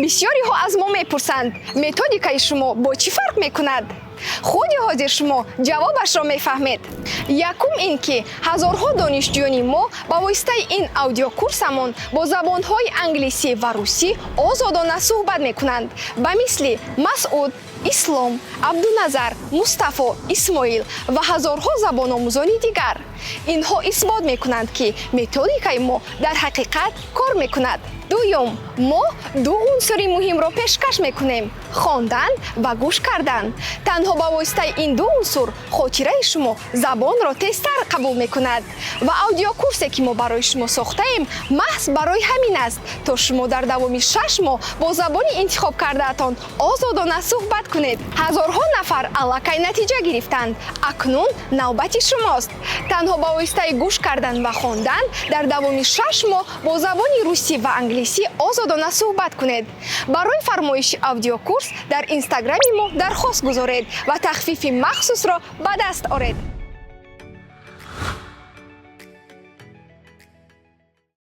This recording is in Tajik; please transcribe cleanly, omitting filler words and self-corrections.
Бисёриҳо аз мо мепурсанд: методикаи шумо бо чӣ фарқ мекунад? Худи ҳозир шумо ҷавобашро мефаҳмед. Якум ин ки ҳазорҳо донишҷӯёни мо ба воситаи ин аудиокурсамон бо забонҳои англисӣ ва русӣ озодона суҳбат мекунанд, ба мисли Масъуд, Ислом, Абдуназар, Мустафо, Исмоил ва ҳазорҳо забономӯзони дигар. Инҳо исбот мекунанд, ки методикаи мо дар ҳақиқат кор мекунад. Дуюм, мо ду унсури муҳимро пешкаш мекунем: хондан ва гӯш кардан. Танҳо ба воситаи ин ду унсур хотираи шумо забонро тезтар қабул мекунад. Ва аудиокурсе, ки мо барои шумо сохтаем, маҳз барои ҳамин аст, то шумо дар давоми 6 моҳ бо забони интихобкардаатон озодона суҳбат кунед. Ҳазорҳо нафар аллакай натиҷа гирифтанд, акнун навбати шумост. Танҳо ба воситаи гӯш кардан ва хондан дар давоми 6 моҳ бо забони русӣ ва англисӣ озодона суҳбат кунед. Барои фармоиши аудиокурс дар Инстаграми мо дархост гузоред ва тахфифи махсусро ба даст оред.